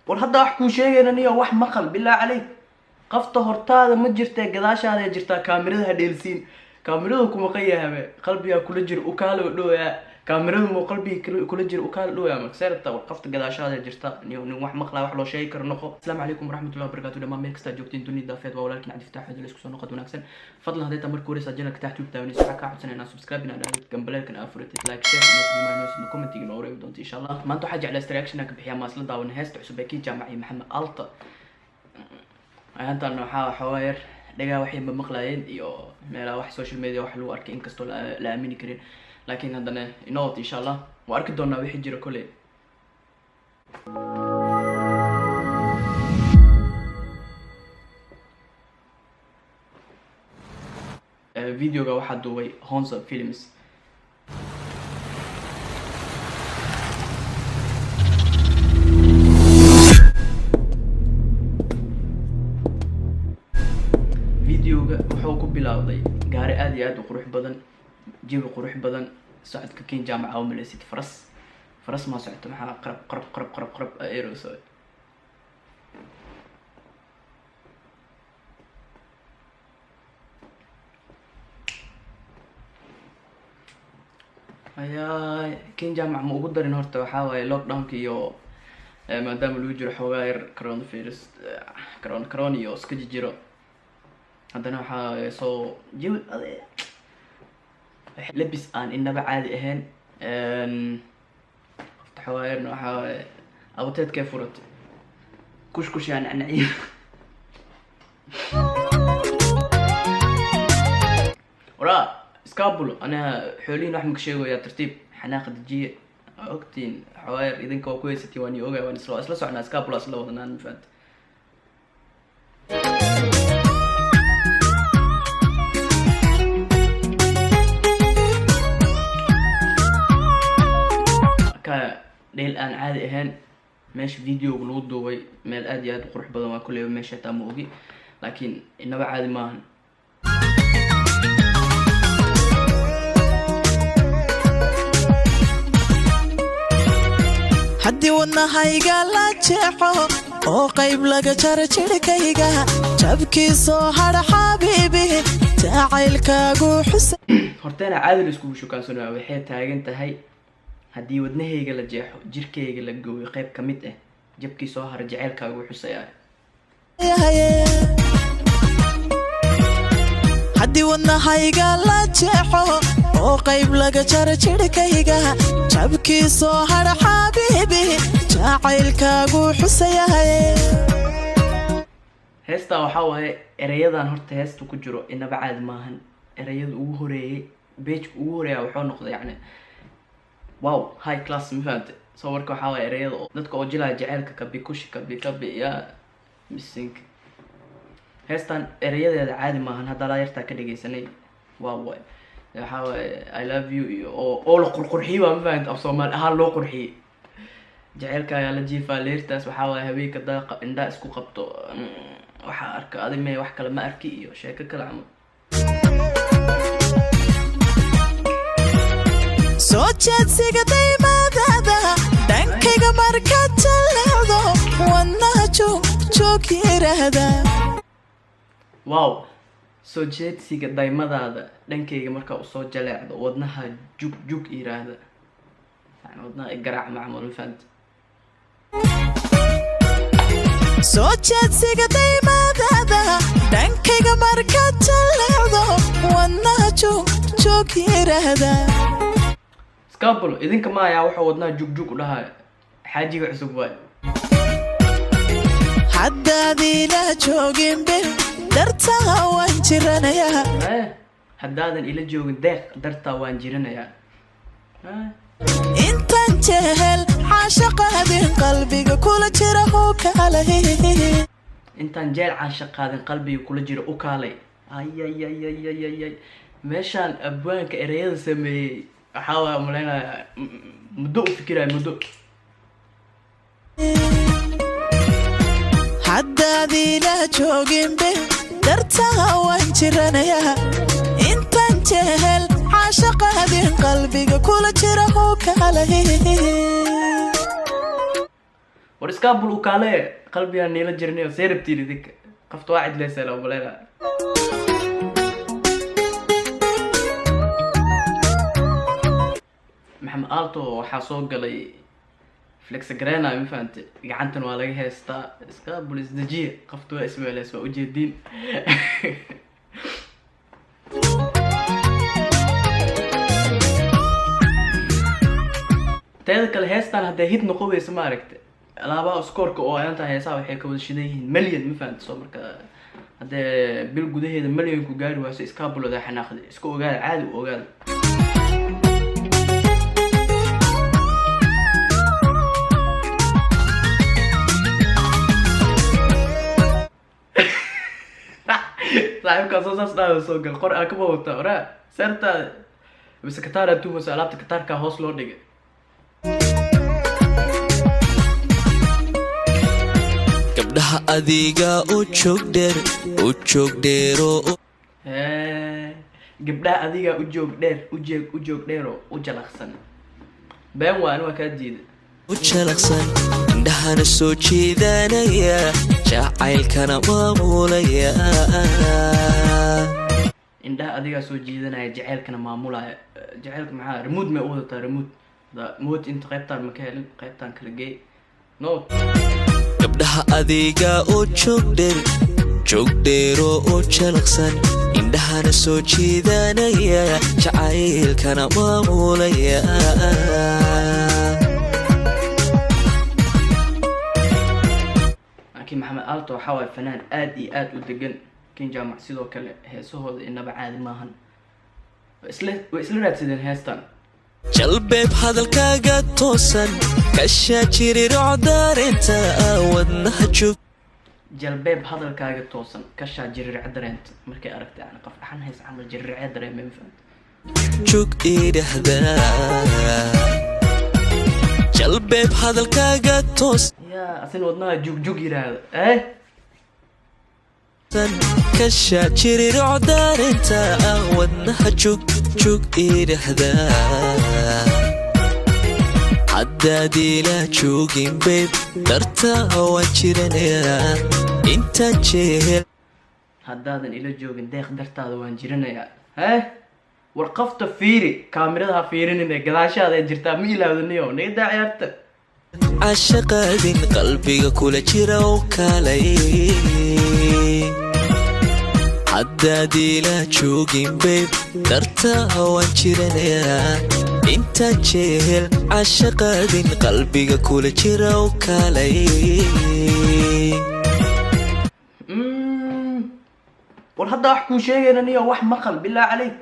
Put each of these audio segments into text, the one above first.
War hadda wax kuu sheegayna niyo, wax maqal, bilaa caleyk. Qafta hortaada ma jirtee, gadaashaada jirtaa. Kaamirada ha dheelsiin, kaamiradu ku maqan yahabe, qalbigaa kula jiro ukaala dhooyaa. Kaamiradu muu qalbiga kula jiro ukaala dhooyaa. Marka see rabtaa? War qafta gadaashaada jirta niyo, nin wax maqlaa, wax loo sheegi karo noqo. Asalaamu calaykum waraxmatullahi wabarakatu. Dhammaan meel kastaa joogtiin dunida daafeed, waa walaalkiin Cabdifataax Xudul. Isku soo noqod wanaagsan. Fadlan haddii taa marka horeysa channelka tax tube taawanaysa, waxaa kaa codsanaya inaa subscribe inaa dhahdid, gambaleelkan aa furatid, like, share iyo qiimaha commentiga noo reebi doonto, insha Allah. Maanta waxaa jeclaa reaction aan ka bixiyaa maasla daawana heesta cusub ee Kiin Jaamac iyo Maxamed Alta. Ayaantan waxaa xoogaa yar dhagaa waxay ma maqlaayeen iyo meelaha wax social media wax lagu arkay, inkastoo la aamini karin, laakiin haddana inoo, insha Allah, waa arki doonaa wixii jira koley. Videoga waxaa duubay Honza Films. Videoga wuxuu ku bilowday gaari aad iyo aad u qurux badan, jawi qurux badan, socodka Kin Jaamaca u malaysid faras, faras maa socoto, maxaa qarab qarab qarab qarab qarab aerosol. Ayaa Kin Jaamac ma ugu darin? Horta waxaa waaye lockdownka iyo maadaama lagu jiro xoogaa yar coronavirus, corona corona iyo iska jijiro, haddana waxaa soo jawi labis aan inaba caadi ahayn. Qofta xoogaa yarna waxaa waaye abateedkee furatay, kushkushaa nacnaciyo. Waraa iskaabulo, aniga xoolihiin wax maka sheegoyaa. Tartiib, xanaaqa dejiye. Waa ogtiin, xoogaa yar idinka waa ku haysatiin, waan i ogaay, waan isla socnaa, iskaabula isla wadanaan, ma fahamte? Ka dheel aan caadi ahayn. Meesha videoga lagu duubay meel aad iyo aad u qurux badan waa kulleyba, meesha xitaa ma ogi, laakiin inaba caadi maahan. Haddii wadnahayga la jeexo oo qayb laga jaro jidhkayga, jabkii soo hadha, xabiibi, jacaylkaagu xusa. Horteena caadi la iskugu shukaansanaya. Waxay taagan tahay: haddii wadnahayga la jeexo, jirkayga la gooyo qayb ka mid ah, jabkii soo hara jaceylkaagu xusayaa. Haddii wadnahayga la jeexo oo qayb laga jaro jidhkayga, jabkii soo hadha, xabiibi, jacaylkaagu xusayahay. Heestaa waxaa waaye ereyadan horta heesta ku jiro inaba caadi maahan. Ereyada ugu horeeyey, pageka ugu horeeya wuxuu noqday yacni wow, high class, ma fahamte? So marka waxaa waaye ereyada oo dadka oo jilaya jaceylka kabi kushi kabi kabi ya misink. Heestan ereyadeeda caadi maahan. Hadda laa yartaa ka dhegeysanay, wow waay. Waxaa waaye "I love you" iyo oo la qurqurxiyey waa, ma fahamte? Af Soomaali ahaan loo qurxiyey. Jaceylka ayaa la jiifaa leertaas. Waxaa waaye haweenka daaqa indhaa isku qabto, waxaa arka adi mee, wax kale ma arki iyo sheeko kale camal. Soo jeedsiga daymadaada dhankayga markaad jaleecdo, wadnaha joog joog yiraahda. Wow, soo jeedsiga daymadaada dhankayga markaa usoo jaleecdo, wadnaha jug jug yiraahda, yani wadnaha garaac macmal, ma fahamte? Soo jeedsiga daymadaada dhankayga markaad jaleecdo, wadnaha joog joog yiraahda. Iskabulo, idinka ma ayaa wuxuu wadnaha jug jug u dhahayo xaajiga cusub waay. Haddaad ila joogin bil dartaa waan jiranayaa. Haddaadan ila joogin deeq dartaa waan jiranayaa. Intaan jehel caashaqaadin qalbiga kula jira huu kaalay. Intaan jeel caasha qaadin qalbiga kula jiro u kaalay. Ayayayayayay, meeshaan abwaanka ereyada sameeyey waxaa waaya malaynayaa muddo u fikiraya muddo. Haddaad ila joogin bil dartaa waan jiranayaa. Intaan jehel caashaqaadin qalbiga kula jira huu kaalay. War iskaabul u kaale, qalbigaa niila jirnayo, see rabtiin idinka? Qafta waa cidleysaa loo maleynaa. Maxamed Aalto waxaa soo galay flexagrena, ma fahante? Gacantan waa laga heystaa. Iskaabul isdejiya, qafta waa ismeeleys, waa ujeediin. Teeda kale, heestan hadday hit noqon weyso, ma aragta, alaabaha scoorka oo ayaantaa heesaha waxay ka wada shidan yihiin million, ma fahanta? Soo marka haddee bil gudaheeda millionku gaari wayso, iskaabulada xanaaqda, iska ogaada, caadi u ogaada. Saaxiibkaa soo saas dhaada soo gal, qor aa kama wataa oraa seertaada mise kataaraa tuumayso, alaabta kataarkaa hoos loo dhigay. Gabdhaha adiga u joogdheer, u joogdheero. Hee, gabdhaha adigaa u joog dheer, u joog dheer oo u jalaqsan. Been waa, ani waa kaa diida. U jalaqsan, indhahana soo jiidanaya, jacaylkana maamulaya. Indhaha adigaa soo jiidanaya, jaceylkana maamulaya. Jaceylka maxaa remote may u wadataa? Remote da mood inta qaybtaan ma ka helin, qaybtaan kala geey no. Gabdhaha adiga u joogdheer, joogdheero u jalaqsan, indhahana soo jiidanaya, jacaylkana maamulaya. Laakiin Maxamed Aalto waxaa waaye fanaan aad iyo aad u degan. Kin Jaamac sidoo kale, heesahooda inaba caadi maahan. Way isla raadsadeen heestan. Jalbeeb hadalkaaga toosan, kashaa jirirocdarinta, wadnaha jug. Jalbeeb hadalkaaga toosan, kashaa jirirce dareenta. Markay aragtay yani qof dhaxan hees camal jirirce dareemay, ma fahamta? Jug idhahda, jalbeeb hadalkaaga toosan, yaa asina wadnaha jugjug yiraahdo eh. Kashaa jirirocdarinta, wadnaha jug jug idhahda. Haddaad ila joogin babe, darta waan jiranayaa intaan jehel. Haddaadan ila joogin deeq, dartaada waan jiranayaa. Hee, war qafta fiiri, kaamirada ha fiirinine, gadaashaada ay jirtaa, ma ilaawdaniyo, naga daa ciyaarta. Cashaqaadin qalbiga kula jira u kaalay. Haddaad ila joogin babe, darta waan jiranayaa intaan jehel. Cashaqaadin qalbiga kula jira u kaalay. War hadda wax kuu sheegayna niyo, wax maqal, bilaa caleyk.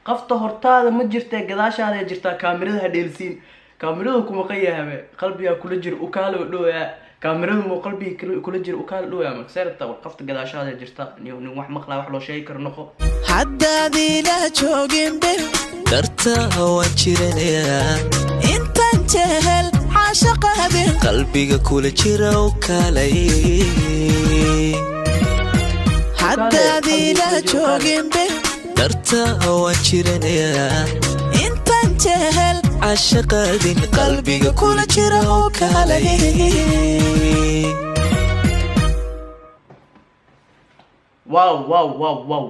Qafta hortaada ma jirtee, gadaashaada ay jirtaa. Kaamirada ha dheelsiin, kaamiradu kuma qayahabe, qalbigaa kula jira ukaale dhooyaa. Kaamiradu muu qalbiga kula jira ukaale dhooyaa? Marka see rabtaa? War qafta gadaashaada ay jirtaa niyo, nin wax maqlaa, wax loo sheegi karo noqo. Haddaad ila joogin babe, darta waan jiranayaa intaan jehel caashaqaadin qalbiga kula jira u kaalay. Haddaad ila joogin babe, darta waan jiranayaa intaan jehel cashaqaadin qalbiga kula jira u kaalay. Wow, wow, wow, wow!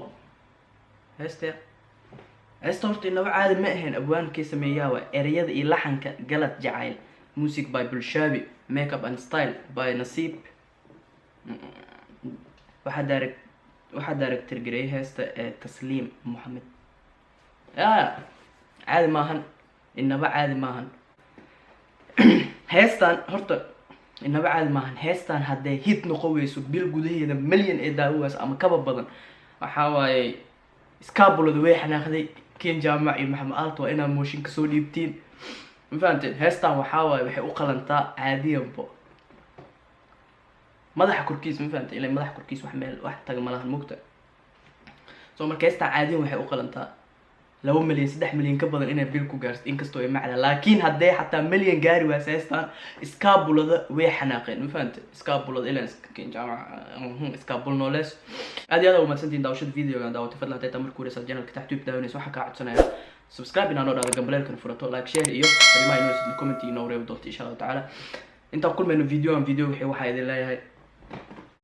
Heesta horta inaba caadi ma ahayn. Abwaankii sameeyaa waa ereyada iyo laxanka Galad Jacayl, music by Bulshaabi, makeup and style by Nasiib. Waxaa director gareeyay heesta ee Tasliim Moxamed. Ya caadi maahan, inaba caadi maahan heestan horta, inaba caadi maahan heestan. Hadday hit noqon weyso bil gudaheeda, milyan ee daawo ama kaba badan, waxaa waaye iskaabulada way xanaaqday. Ken Jaamac iyo Maxamed Aalto waa inaad mooshin kasoo dhiibtiin, ma fahanteen? Heestan waxaa waaye waxay u qalantaa caadiyanbo madaxa korkiis, ma fahanteen? Ilaa madaxa korkiis wax meel wax taga malahan mugta. So marka heestan caadiyan waxay u qalantaa 2 milyan, 3 milyan ka badan inay bil ku gaarto, inkastoo ay macda. Laakiin haddee xataa milyan gaari waaysa heestan, iskaabulada way xanaaqeen, ma fahante? Iskaabulada ilan jaamac iskaabul noolees. Aad iyo aad umahadsantihiin daawashada videogan daawatay. Fadlan haday taa markuu horeysa channelka tax tube daawanaysa, waxaa kaa codsanaya subscribe inaa noo dhahdo, gambaleelkana furato, like, share iyo fariimaha inoo sidna comment inoo reebi doonto, insha Allahu tacaala. Intaan kulmayno videoan video wixii, waxaa idin leeyahay.